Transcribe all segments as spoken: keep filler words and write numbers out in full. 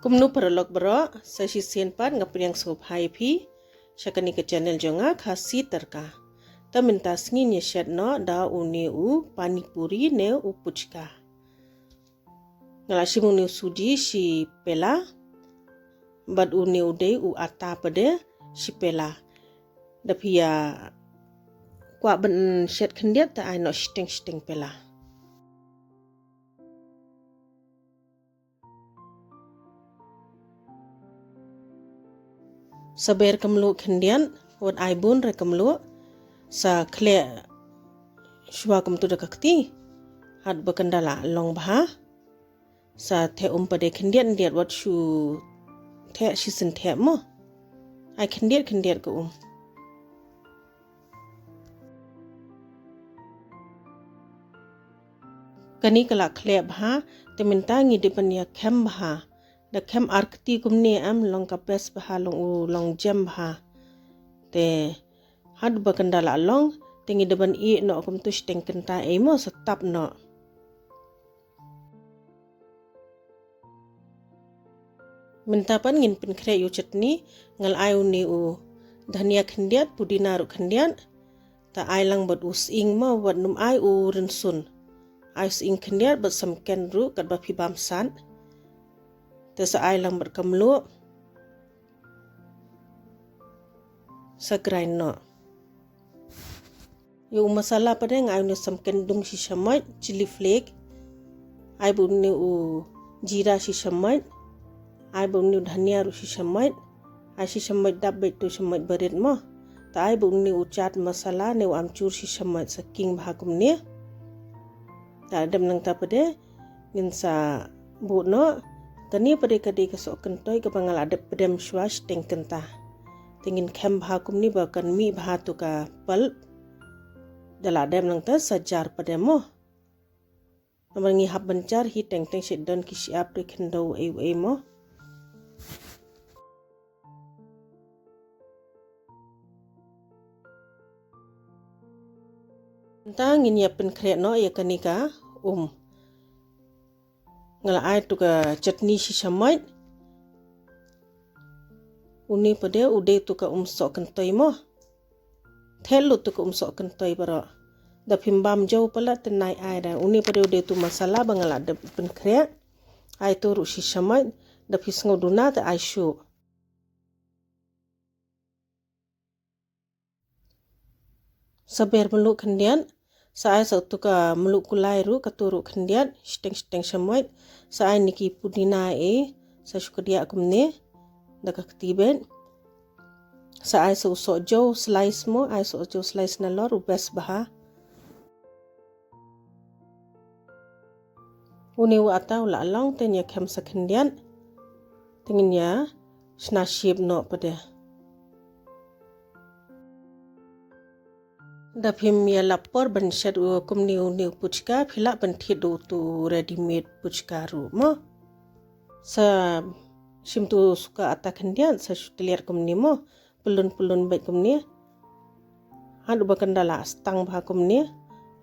Kumno paralok baroh, sa shisien pat nga pdiang sngewbha ïa phi sha kane ka channel jong nga, Khasi Tadka. Te mynta sngi ngin ïa shet noh da une u pani puri ne u puchka. Nga la shim une u suji shi pela bad une u dei u atta pat de shi pela. Da phi ïa kwah ban shet khyndiat te ai noh shiteng shiteng pela. Sa ber ka mluh khyndiat, wat ai bun re ka mluh. Sa khleh shuwa kumtu da ka kti, haduh ba kan da la long bha. Sa theh um pat de khyndiat khyndiat, wat shu theh shisien theh mo. Ai khyndiat khyndiat ka um. Kane ka la khleh bha, te mynta ngi dei ban ïa khem bha. Da khem ar kti kumne em long ka best bha, long u long jem bha. Te haduh ba kan da la long, te ngi dei ban ïeh noh kumtu shiteng kynta ei mo, sa tap noh. Mynta pat ngin pynkhreh ïa u chutney. Nga la ai une u dhania khyndiat, pudina ruh khyndiat. Te ai lang bad u sying mo, wat nym ai u rynsun. Ai sying khyndiat bad samken ruh katba phi bam sat. Te sa ai lang bad ka mluh. Sa grind noh. Ïa u masala pat de nga ai une u samken dung shi shamoit, chilli flake. Ai bad une u jira shi shamoit. Ai bad une u dhania ruh shi shamoit. Ai shi shamoit dap bad tu shamoit barit mo. Te ai bad une u chaat masala ne u amchur shi shamoit, sa king bha kumne. Te dep nangta pat de ngin sa buh noh. Kane pat de ka dei ka sohkyntoi kaba nga la dep pdem shuwa shiteng kynta. Te ngin khem bha kumne ba kan mih bha tu ka pulp. Da la dep nangta sa jar pat de mo. Namar ngi hap ban jar hi teng teng, shu don ki shyiap de khyndew ei ei mo. Mynta ngin ïa pynkhreh noh ïa kane ka um. Nga la ai tu ka chutney shi shamoit. Une pat de u dei tu ka um sohkyntoi mo. Theh lut tu ka um sohkyntoi baroh. Da phim bam jew palat te nai ai da. Une pat de u dei tu masala ba nga la dep pynkhreh. Ai tu ruh shi shamoit. Da phi sngew duna te ai shuh. Sa ber mluh khyndiat, sa ai sa tu ka mluh kulai ruh, katu ruh khyndiat, shiteng shiteng shamoit, sa ai ne ki pudina ei, sa shu kdiah kumne da ka kti beit. Sa ai sa u sohjew slice mo, ai sohjew slice nalor u best bha. Une u atta u la long, te ngin ïa khem sa khyndiat. Te ngin ïa shna shape noh pat de. Da phim ïa lap por ban shet u kumne une u puchka, phi lah ban thied da utu ready made puchka ruh mo. Sa shim tu suka atta khyndiat, sa shu tylliat kumne mo. Pylun pylun beit kumne. Haduh ba kan da la stang bha kumne.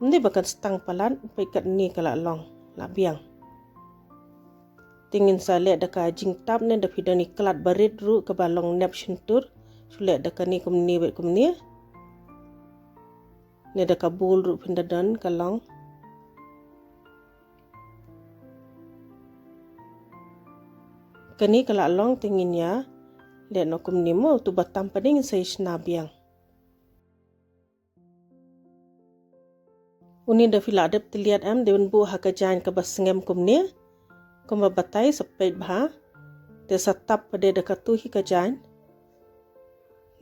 Ym dei ba kan stang palat, peit katne ka la long, la biang. Te ngin sa leh da ka jingtap ne da phi don i klat barit ruh kaba long nep shyntur. Shu leh da kane kumne beit kumne. Ne da ka bowl ruh phin da don ka long. Kane ka la long, te ngin ïa leh noh kumne mo, tu ba tam pat de ngin sa ïa shna biang. Une da phi la dep tylliat em, dei ban buh ha ka jaiñ kaba sngem kumne. Kumba batai sa peit bha. Te sa tap pat de da katu hi ka jaiñ.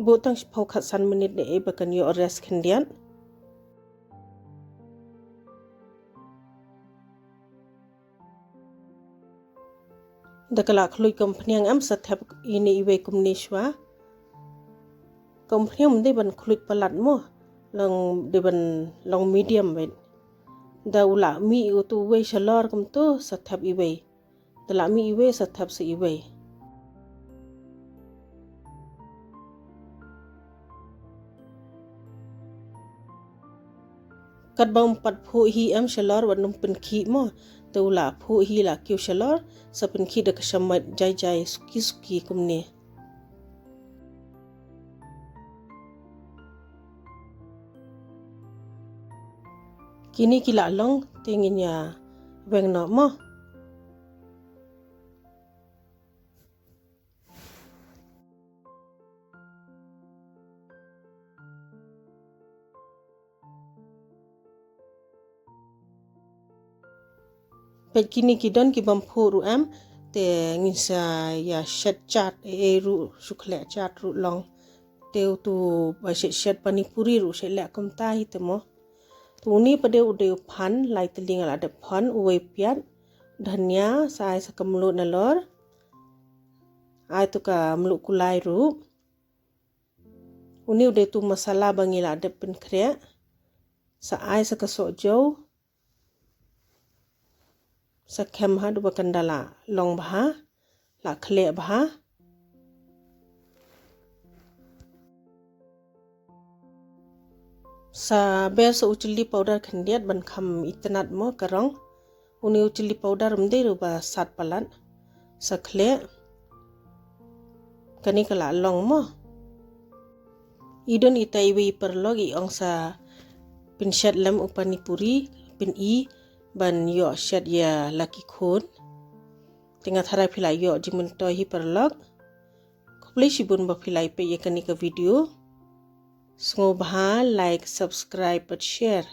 Buh tang shiphew khatsan minit ne ei ba kan ïoh rest khyndiat. Da ka la khluit ka umphniang em, sa thep ine iwei kumne shuwa. Ka umphniang ym dei ban khluit palat mo, long dei ban long medium beit. Da u la mih utu uwei shalor kumtu sa thep iwei. Da la mih iwei sa thep sa iwei. Katba um pat phuh hi em shalor wat nym pynkhih mo. Te u la phuh hi la kiew shalor, sa pynkhih da ka shamoit jai jai suki suki kumne. Kine ki la long te ngin ïa weng noh mo. Peit kine ki don ki bym phuh ruh em, te ngin sa ïa shet chat ei ei ruh, shu khleh chat ruh long. Te utu ba shet shet pani puri ruh shet leh kumta hi te mo. Te une pat de u dei u phan, lai tylli nga la dep phan, uwei piat, dhania, sa ai sa ka mluh nalor. Ai tu ka mluh kulai ruh. Une u dei tu masala ba ngi la dep pynkhreh. Sa ai sa ka sohjew. Sa khem ha du ba kan da la long bha, la khleh bha. Sa ber sa u chilli powder khyndiat ban kham itynnad mo ka rong. Une u chilli powder ym dei ruh ba sat palat. Sa khleh. Kane ka la long mo. I don ita iwei i paralok i ong sa pynshet lem u pani puri, pyn-i ban ïoh shet ïa la ki khun. Te nga tharai phi la ïoh jingmyntoi hi paralok. Khublei shibun ba phi la ïa peit ïa kane ka video. Sngewbha like, subscribe bad share.